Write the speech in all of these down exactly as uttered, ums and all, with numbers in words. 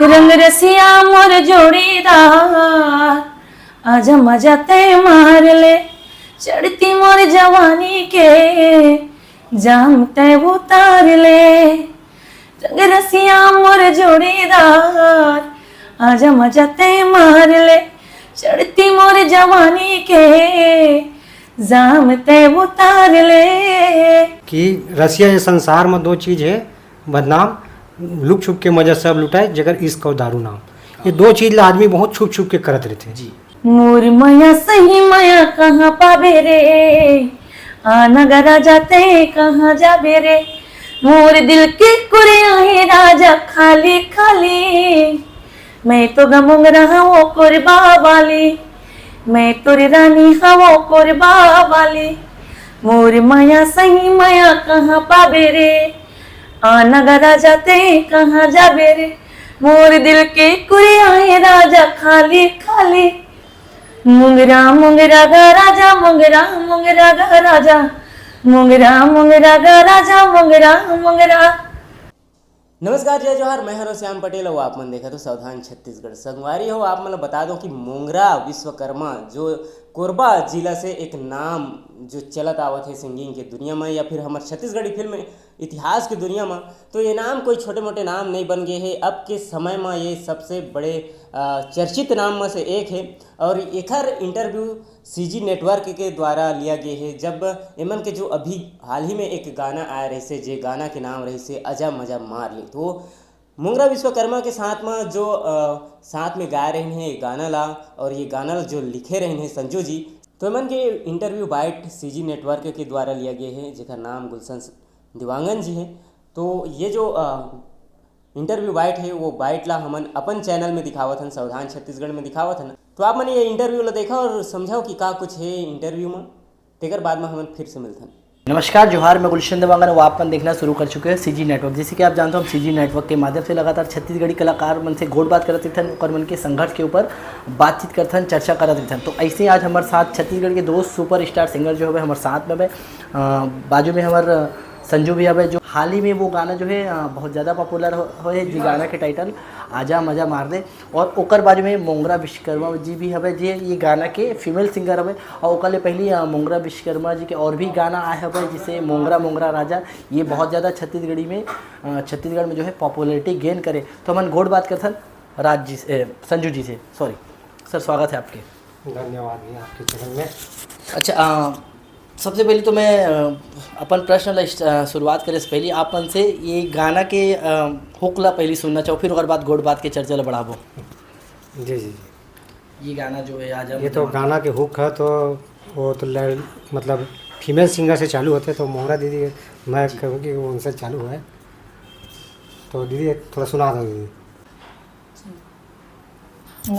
रंग रसिया मोर जोड़ीदार, आजा मजा तै मार ले, चढ़ती मोर जवानी के जाम तै उतार ले। रंग रसिया मोर जोड़ीदार, आजा मजा तै मार ले, चढ़ती मोर जवानी के जाम तै उतार ले। कि रसिया ये संसार में दो चीज है, बदनाम, लुक छुप के मजा सब लुटाए, जेकर इश्क और दारू नाम। ये दो चीज ला आदमी बहुत छुप छुप के करत रहते। जी। मोर मया सही मया कहाँ पाबे रे, आना गा राजा तै कहाँ जाबे रे। मोर दिल के कुरिया हे राजा खाली खाली, मैं तो गा मोंगरा हवों कोरबा वाली, मैं तोर रानी हवों कोरबा वाली। मोर मया सही मया कहाँ पाबे रे, आना गा राजा तै कहाँ जाबे रे। मोर दिल के कुरिया हे राजा खाली खाली, मुंगरा मुंगरा गा राजा, मुंगरा मुंगरा गा राजा, मुंगरा मुंगरा गा राजा, मुंगरा मुंगरा। नमस्कार, जय जोहार, मैं हरों श्याम पटेल और आप मन देखत हो सावधान छत्तीसगढ़। संगवारी हो, आप मन ल बता दो कि मोंगरा विश्वकर्मा, जो कोरबा जिला से एक नाम जो चलत आवत है सिंगिंग के दुनिया में या फिर हमर छत्तीसगढ़ी फिल्म इतिहास के दुनिया में, तो ये नाम कोई छोटे मोटे नाम नहीं बन गए है। अब के समय में ये सबसे बड़े अ, चर्चित नाम में से एक है और एखर इंटरव्यू सीजी नेटवर्क के द्वारा लिया गया है, जब एमन के जो अभी हाल ही में एक गाना आया रहिसे, जे गाना के नाम रहिसे अजा मजा मार ली। तो मोंगरा विश्वकर्मा के साथ में जो अ, साथ में गाए रहिन है ये गाना ला, और ये गाना ला जो लिखे रहिन है संजू जी, तो एमन के इंटरव्यू बाइट सीजी नेटवर्क के द्वारा लिया गया है, जेकर नाम गुलशन स- दिवांगन जी है। तो ये जो अ, इंटरव्यू बाइट है, वो बाइट ला हमन अपन चैनल में दिखावत हन, सावधान छत्तीसगढ़ में दिखावत हन। तो आप मन ये इंटरव्यू ला देखा और समझाओ कि का कुछ है इंटरव्यू में, तेकर बाद में हमन फिर से मिलथन। नमस्कार, जोहार, मैं गुलशन देवांगन, वो आप मन देखना शुरू कर चुके हैं सीजी नेटवर्क। जैसे कि आप जानते हो, हम सीजी नेटवर्क के माध्यम से लगातार छत्तीसगढ़ी कलाकार मन से गोठ बात करत रहिथन, ओकर मन के संघर्ष के ऊपर बातचीत करथन, चर्चा करत रहिथन। तो ऐसे ही आज हमारे साथ छत्तीसगढ़ के दो सुपरस्टार सिंगर जो हवे हमारे साथ में हवे, अ, बाजू में हमारे संजू भी हवे, जो हाल ही में वो गाना जो है, अ, बहुत ज़्यादा पॉपुलर हो, होए, जी गाना के टाइटल आजा मजा मार दे। और ओकर बाजू में मोंगरा विश्वकर्मा जी भी हवे, जे ये गाना के फीमेल सिंगर हवे। और ओकर ले पहली, अ, मोंगरा विश्वकर्मा जी के और भी गाना आए हवे, जैसे मोंगरा मोंगरा राजा, ये बहुत ज़्यादा छत्तीसगढ़ी में, अ, छत्तीसगढ़ में जो है पॉपुलैरिटी गेन करे। तो हमन गोठ बात करथन राज जी से, ए, संजू जी से, सॉरी सर, स्वागत है आपके। धन्यवाद भैया, आपके चैनल में। अच्छा, अ, सबसे पहले तो मैं, अ, अपन प्रश्न ला इस-, अ, शुरुआत करे से पहले आप मन से ये गाना के, अ, हुक ला पहले सुनना चाहूँ, फिर ओकर बाद गोठ बात के चर्चा ला बढ़ाबो। जी, जी, जी। ये गाना जो है आज हम ये तो गाना के हुक है, तो वो तो लड़-, मतलब फीमेल सिंगर से चालू होते, तो मोहरा दीदी, मैं जी। कहूँ कि वो उनसे चालू है, तो दीदी थोड़ा सुना दो दीदी।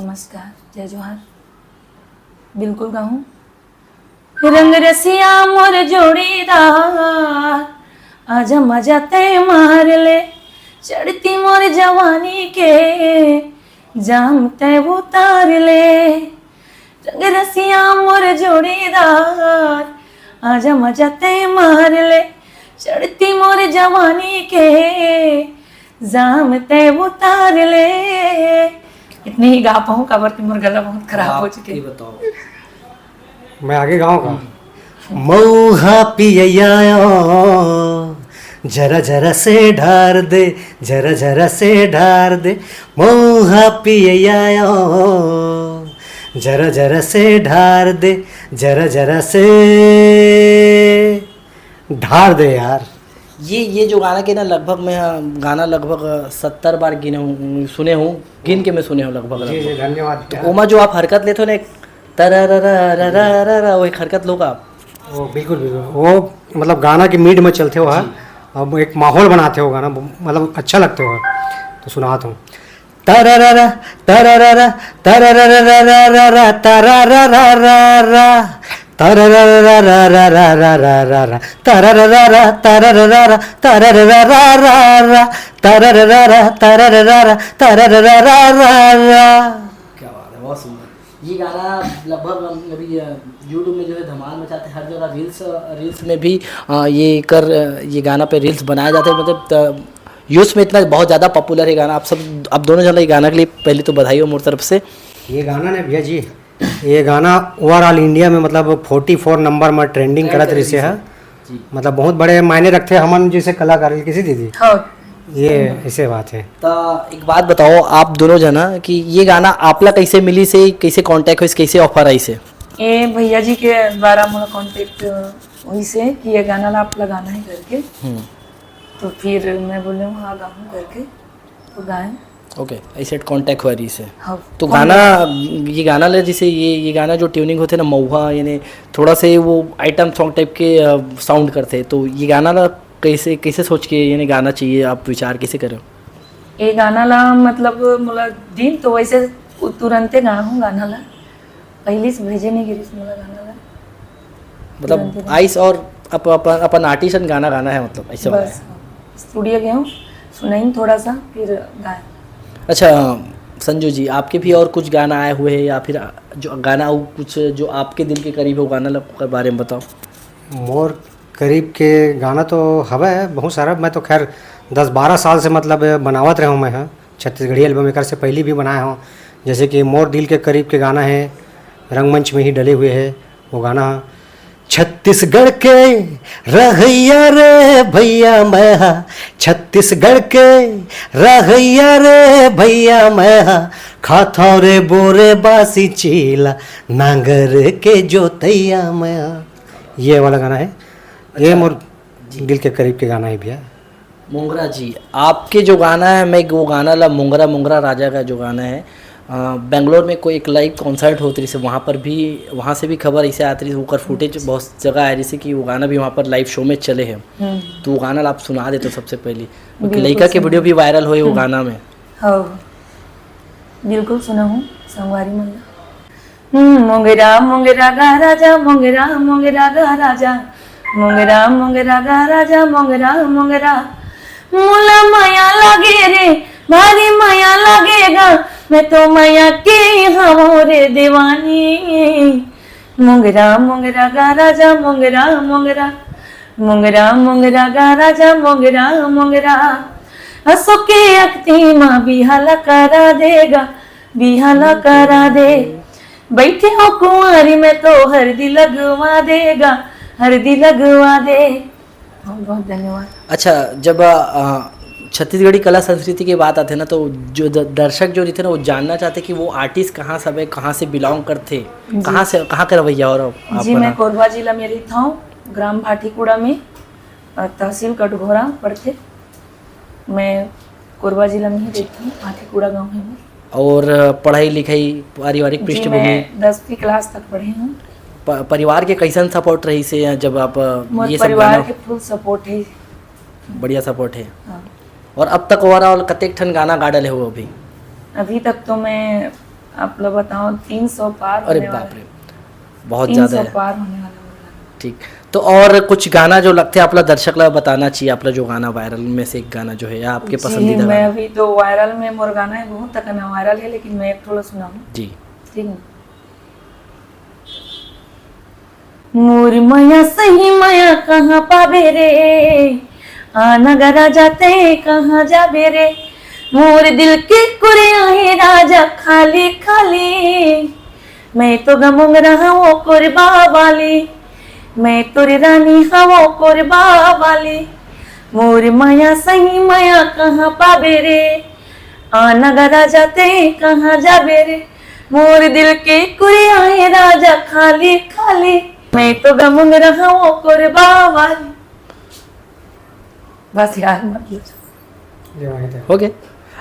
नमस्कार, जय जोहार। बिल्कुल गाहूँ। रंग रसिया मोर जोड़ीदार, आजा मजा तै मार ले, चढ़ती मोर जवानी के जाम तै उतार ले। रंग रसिया मोर जोड़ीदार, आजा मजा तै मार ले, चढ़ती मोर जवानी के जाम तै उतार ले। इतने ही गा पाऊँ, काबर कि मोर गला बहुत खराब हो आप चुके। ये बताओ। मैं आगे गाऊँ का? हम्म। मऊहा पियैया, जरा जरा से ढार दे, जरा जरा से ढार दे, मऊहा पियैया, जरा जरा से ढार दे, जरा जरा से ढार दे यार। ये, ये जो गाना के ना, लगभग मैं, हाँ, गाना लगभग सत्तर बार गिने हूँ, सुने हूँ, गिन के मैं सुने हूँ लगभग, जी, जी, लगभग। धन्यवाद तो यार। ओमा जो आप हरकत लेते हो ना, एक तरररररररर, वो एक हरकत लोग आप। वो बिल्कुल, बिल्कुल। वो मतलब गाना के मिड में चलते हो, हाँ। जी। अब एक माहौल बनाते हो गाना, मतलब अच्छा लगते हो। तो सुनाता हूँ। तरररा, तरररा, तररररररररा, तररररररररा, तरररररररररा, तररररा, तररररा, तरररररररा, तररररा, तररररा, तररररररा। क्या बात है, बहुत सुंदर। ये गाना लगभग अभी, अ, YouTube में जो है धमाल मचाते, हर जगह रील्स, अ, रील्स में भी, अ, ये कर, अ, ये गाना पे रील्स बनाए जाते हैं, मतलब, त-, यूथ में इतना बहुत ज्यादा पॉपुलर है गाना। आप सब, आप दोनों जन ये गाना के लिए पहले तो बधाई हो मोर तरफ से। ये गाना ने भैया जी, ये गाना ओवरऑल इंडिया में मतलब फोर्टी फोर नंबर में ट्रेंडिंग करत रहिसे है। जी। मतलब बहुत बड़े मायने रखते हमन जैसे कलाकार किसी दीदी। हाँ। ये ऐसे बात है। तो एक बात बताओ आप दोनों जना कि ये गाना आपला कैसे मिली से, कैसे कॉन्टैक्ट होइस, कैसे ऑफर आइस? ये भैया जी के द्वारा मोला कॉन्टैक्ट हुई से कि ये गाना ला आप लगाना है करके। हम्म। तो फिर मैं बोले हूँ हाँ गाऊँ करके, तो गाए। ओके, ऐसे कॉन्टैक्ट हुआ रहिसे। हाँ, तो गाना, ये गाना ले जैसे ये ये गाना जो ट्यूनिंग होते ना मऊहा, यानी थोड़ा से वो आइटम सॉन्ग टाइप के साउंड करते, तो ये गाना ला कैसे कैसे सोच के यानी गाना चाहिए, आप विचार कैसे करे? ये गाना ला मतलब मोला दिन तो वैसे उ-, तुरंते गा हूँ गाना ला, पहली से भेजे नहीं गिरीश मोला गाना ला। मतलब तुरंते गा। आइस और अप-, अपन अपन आर्टिस्ट गाना गाना है, मतलब ऐसा वाला बस, है। हाँ। स्टूडियो गए हूँ, सुनाई थोड़ा सा, फिर गाए। अच्छा संजू जी, आपके भी और कुछ गाना आए हुए हैं या फिर जो गाना हो कुछ जो आपके दिल के करीब हो, गाना ला के बारे में बताओ। मोर करीब के गाना तो हवय बहुत सारा। मैं तो खैर दस बारह साल से मतलब बनावत रहे हूँ मैं, हाँ, छत्तीसगढ़ी एल्बम एकर से पहले भी बनाए हूँ। जैसे कि मोर दिल के करीब के गाना है, रंगमंच में ही डले हुए है वो गाना। छत्तीसगढ़ के रहैया रे भैया मैं हा, छत्तीसगढ़ के रहैया रे भैया मैं हा, खाथौं रे बोरे बासी चीला, नांगर के जोतैया मैं हा। ये वाला गाना है, ये मोर दिल के करीब के गाना है भैया। मोंगरा जी, आपके जो गाना है, मैं वो गाना ला मोंगरा मोंगरा राजा का जो गाना है, अ, बेंगलोर में कोई एक लाइव कॉन्सर्ट होत रहिसे, वहाँ पर भी, वहाँ से भी खबर ऐसे आत रहिसे, ओकर फुटेज बहुत जगह आए रहिसे कि वो गाना भी वहाँ पर लाइव शो में चले हैं। हम्म। तो वो गाना ला आप सुना देते सबसे पहले। बिल्कुल लड़का के सुना। वीडियो भी वायरल हुए वो हम्म। गाना में। हाँ, बिल्कुल सुना हूँ संगवारी मन ला। हम्म, मोंगरा मोंगरा गा राजा, मोंगरा मोंगरा गा राजा, मोंगरा मोंगरा गा राजा, मोंगरा मोंगरा। मोला मया लागे रे, भारी मया लागेगा, मैं तो मया के हवों रे दीवानी। मोंगरा मोंगरा गा राजा, मोंगरा मोंगरा, मोंगरा मोंगरा गा राजा, मोंगरा मोंगरा। असो के अक्ती मा बिहा ला करा देगा, बिहा ला करा दे। बैठे हो कुंवारी में तो हरदी लगवा देगा, हरदी लगवा दे। बहुत बहुत धन्यवाद। अच्छा, जब अ, छत्तीसगढ़ी कला संस्कृति की बात आते ना, तो जो द-, दर्शक जो रहते ना, वो जानना चाहते कि वो आर्टिस्ट कहाँ सब है, कहाँ से बिलोंग करते, जी। कहाँ से, कहाँ के रवैया और आप जी, मैं बना- कोरबा जिला में रहता हूँ, ग्राम भाटीकुड़ा में, अ, तहसील कटघोरा पड़ते। मैं कोरबा जिला में ही रहती हूँ, भाटीकुड़ा गांव है मेरा। और पढ़ाई लिखाई, पारिवारिक जी, पृष्ठभूमि? मैं दसवीं क्लास तक पढ़ी हूँ। प-, परिवार के कैसन सपोर्ट रहिसे जब आप, अ, मोर ये सब परिवार गाना के फुल सपोर्ट है। बढ़िया सपोर्ट है। हाँ। और अब तक ओवरऑल कतेक ठन गाना गा डाले हो अभी? अभी तक तो मैं आप लोग बताओ, तीन सौ पार अरे होने वाला बाप है। रे, बहुत तीन सौ ज्यादा है। पार होने वाला है। ठीक, तो और कुछ गाना जो लगते आपला दर्शक ला बताना चाहिए, आपला जो गाना वायरल में से एक गाना जो है या आपके जी, पसंदीदा मैं गाना? अभी तो वायरल में मोर गाना है, बहुत तक ना वायरल है, लेकिन मैं एक थोड़ा सुनाऊँ। जी। ठीक है। मोर मया सही मया कहाँ पाबे रे, आना गा राजा तैं कहाँ जाबे रे। मोर दिल के कुरिया हे राजा खाली खाली, मैं तो गा मोंगरा हवों कोरबा वाली, मैं तोर रानी हवों कोरबा वाली। मोर मया सही मया कहाँ पाबे रे, आना गा राजा तैं कहाँ जाबे रे। मोर दिल के कुरिया हे राजा खाली खाली, मैं तो गा मोंगरा हवों कोरबा वाली। बस यार, मत लो। हो गया।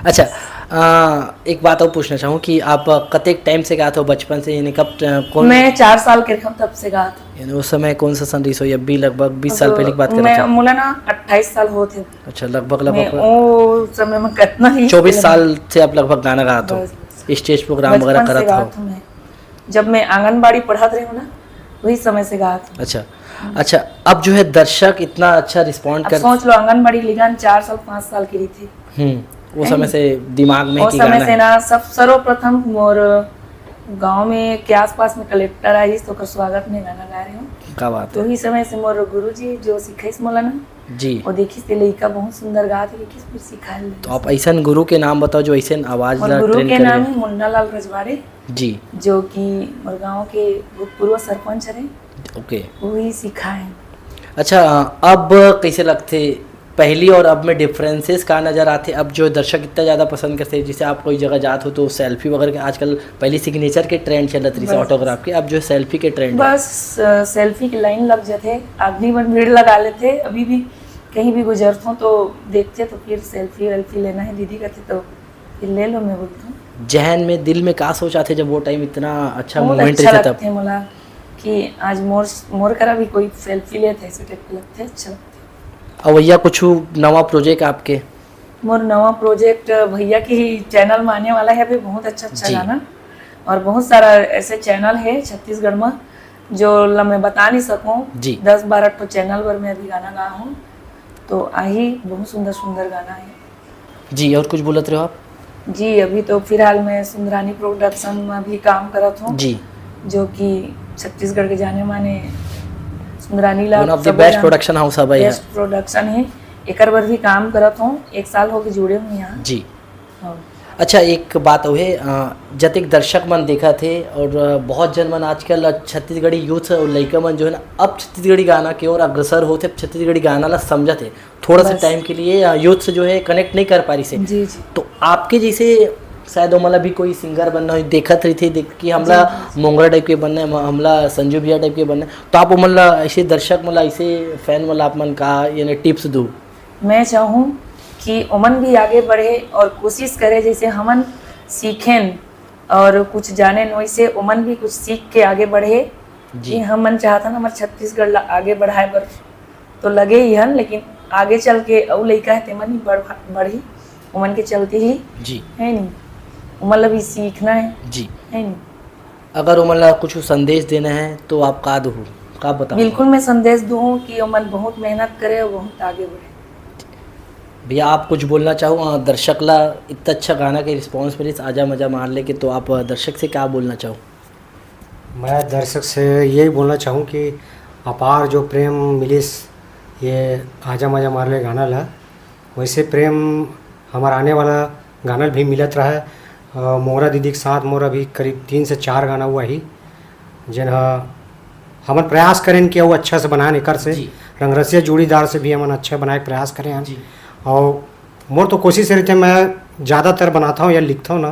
अच्छा, अ, एक बात और पूछना चाहूँ कि आप कतेक टाइम से गात हो, बचपन से, यानी कब, अ, कौन मैं चार साल के रकम तब से गात हूँ। यानी उस समय कौन सा सन रहिस हो, या भी लगभग बीस साल तो पहले की बात कर रहे मैं, थे आप? मोला ना अट्ठाईस साल होत हे। अच्छा, लगभग, मैं लगभग ओ समय में कितना ही चौबीस साल से आप लगभग गाना गात हो, बस, बस। स्टेज प्रोग्राम वगैरह बचपन से करत हो? गात हूँ मैं। जब मैं आंगनबाड़ी पढ़त रही हूँ ना, वही समय से गात हूँ। अच्छा, अच्छा, अब जो है दर्शक इतना अच्छा रिस्पॉन्ड अब कर सोच लो, आंगनबाड़ी लिगान चार साल, पाँच साल की रही थी। हम्म, वो हैं? समय से दिमाग में वो कि समय गाना से है। ना, सब सर्वप्रथम मोर गांव में के आसपास में कलेक्टर आइस, तो ओकर स्वागत में गाना गा रहे हूँ। क्या बात तो है। वही समय से मोर गुरुजी जो सिखाइस मोला ना, जी। वो देखिस ते लइका बहुत सुंदर गात हे, कहिस फिर सिखाए ल तो आप ऐसन गुरु के नाम बताओ जो ऐसे आवाज मोर ला गुरु ट्रेन के करे। नाम है मुन्ना लाल रजवाड़े, जी। जो कि मोर गांव के भूतपूर्व सरपंच रहे, ओके। वही सिखाए। अच्छा, अब कैसे लगथे, पहली और अब में डिफरेंसेस का नजर आथे? अब जो दर्शक इतना ज्यादा पसंद करते हैं, जैसे आप कोई जगह जात हो तो सेल्फी वगैरह के, आजकल पहली सिग्नेचर के ट्रेंड चलत रही बस। ऑटोग्राफ के, अब जो सेल्फी के ट्रेंड बस सेल्फी की लाइन लग जाते, आदमी मन भीड़ लगा लेते। अभी भी कहीं भी गुजरत हूँ तो देखते तो फिर सेल्फी वेल्फी लेना है दीदी कहते, तो फिर ले लो, मैं बोलती हूँ। जहन में, दिल में का सोच आथे जब वो टाइम इतना अच्छा बहुत मोमेंट अच्छा रहता तब? लगते मोला कि आज मोर मोर करा भी कोई सेल्फी लेते, ऐसे टाइप के लगते, अच्छा लगते। और भैया, कुछ नवा प्रोजेक्ट आपके? मोर नवा प्रोजेक्ट भैया के ही चैनल में आने वाला है अभी, बहुत अच्छा अच्छा जी। गाना। और बहुत सारा ऐसे चैनल है छत्तीसगढ़ में जो ला मैं बता नहीं सकूँ। जी। दस बारह ठो चैनल पर मैं अभी गाना गा हूँ, तो आही बहुत सुंदर सुंदर गाना है। जी, और कुछ बोलत रहे हो आप? जी, अभी तो फिलहाल मैं सुंदरानी प्रोडक्शन में भी काम करत हूँ, जी। जो कि छत्तीसगढ़ के जाने माने सुंदरानी ला वन ऑफ द सबो बेस्ट जान- प्रोडक्शन हाउस हवे है। बेस्ट प्रोडक्शन है। एकर बर भी काम करत हूँ, एक साल हो गए जुड़े हुए यहाँ। जी। हाँ। अच्छा, एक बात वो है, अ, जतेक दर्शक मन देखत हे और, अ, बहुत जन मन आजकल छत्तीसगढ़ी यूथ और लइका मन जो है ना, अब छत्तीसगढ़ी गाना के ओर अग्रसर होत हे, अब छत्तीसगढ़ी गाना ला समझत हे। थोड़ा सा बस। टाइम के लिए, अ, यूथ से जो है कनेक्ट नहीं कर पा रही से। जी, जी। तो आपके जैसे शायद ओमन ला भी कोई सिंगर बनना हो, देखत रही थे देख कि हमला जी, जी। मोंगरा टाइप के बनना है, हमला संजू भैया टाइप के बनना है, तो आप ओमन ला ऐसे दर्शक मन ला, ऐसे फैन मन ला आप मन का यानी टिप्स दो? मैं चाहूँ कि ओमन भी आगे बढ़े और कोशिश करे, जैसे हमन सीखेन और कुछ जाने, वैसे ओमन भी कुछ सीख के आगे बढ़े। जी। कि हमन चाहत हन हमर छत्तीसगढ़ ला आगे बढ़ाए बर, तो लगे ही हन, लेकिन आगे चल के अउ लइका है तेमन ही बढ़ बढ़ी, ओमन के चलते ही जी। है नहीं, ओमन ला भी सीखना है, जी। है नहीं। अगर ओमन ला कुछ संदेश देना है तो आप का दो, का बताओ? बिल्कुल, मैं संदेश दूँ कि ओमन बहुत मेहनत करे और बहुत आगे बढ़े। भैया, आप कुछ बोलना चाहो, अ, दर्शक ला इतना अच्छा गाना के रिस्पॉन्स मिलिस आजा मजा मार ले के, तो आप, अ, दर्शक से क्या बोलना चाहो? मैं दर्शक से यही बोलना चाहूँ कि अपार जो प्रेम मिलिस ये आजा मजा मार ले गाना ला, वैसे प्रेम हमार आने वाला गाना भी मिलत रहा है। अ, मोहरा दीदी के साथ मोर अभी करीब तीन से चार गाना हुआ ही, जेन ह हमन प्रयास करें कि वो अच्छा से बनाएं एकर से। जी। रंगरसिया जोड़ीदार से भी हमन अच्छा बनाए के प्रयास करें हन। जी। और मोर तो कोशिश रहते, मैं ज़्यादातर बनाता हूँ या लिखता हूँ ना,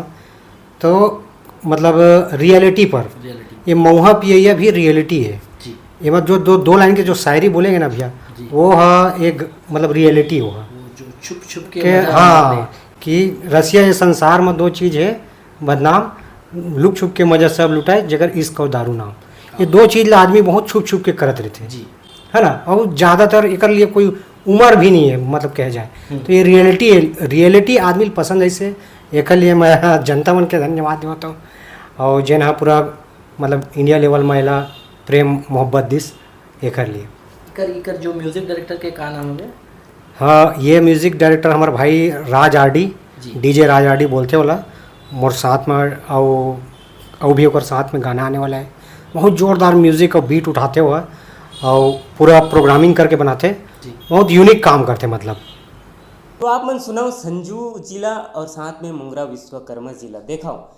तो मतलब रियलिटी पर। रियलिटी। ये मऊहा पियैया भी रियलिटी है। जी। ये मतलब जो दो दो लाइन के जो शायरी बोलेंगे ना भैया, जी। वो है एक मतलब रियलिटी वो है वो जो छुप छुप के कि मजा हाँ, मारने। कि रसिया ये संसार में दो चीज़ है बदनाम, लुक छुप के मजा सब लुटाए, जगर इश्क और दारू नाम। ये दो चीज़ ला आदमी बहुत छुप छुप के करत रहते हैं, जी। है ना। और ज़्यादातर एकर लिए कोई उम्र भी नहीं है, मतलब कह जाए तो ये रियलिटी है। रियलिटी आदमी पसंद है, इसे एकर लिए मैं जनता मन के धन्यवाद देवत हूँ। और जेन हा पूरा मतलब इंडिया लेवल में एला प्रेम मोहब्बत दिस एकर लिए। कर, कर जो म्यूजिक डायरेक्टर के का नाम है? हाँ, ये म्यूजिक डायरेक्टर हमारे भाई राज आरडी, जी। डीजे राज आरडी बोलते वाला, मोर साथ में, और, और भी ओकर साथ में गाना आने वाला है। बहुत जोरदार म्यूजिक और बीट उठाते हुए और पूरा प्रोग्रामिंग करके बनाते, जी। बहुत यूनिक काम करते मतलब। तो आप मन सुनव संजू जी ला और साथ में मुंगरा विश्वकर्मा जी ला। देखव,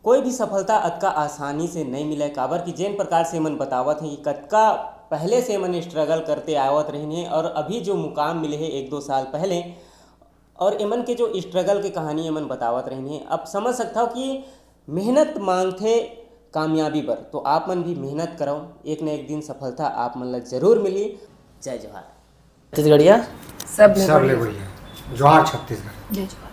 कोई भी सफलता अतका आसानी से नहीं मिले, काबर कि जेन प्रकार से एमन बतावत हैं कि कतका पहले से एमन स्ट्रगल करते आवत रहिन हे और अभी जो मुकाम मिले हे एक दो साल पहले, और एमन के जो स्ट्रगल के कहानी एमन बतावत रहिन हे, अब समझ सकथव कि मेहनत मांगथे कामयाबी बर। तो आप मन भी मेहनत करव, एक न एक दिन सफलता आप मन ला जरूर मिली। जय जोहार। छत्तीसगढ़िया। सब ले सब ले बढ़िया। बढ़िया। जोहार छत्तीसगढ़। जय जोहार।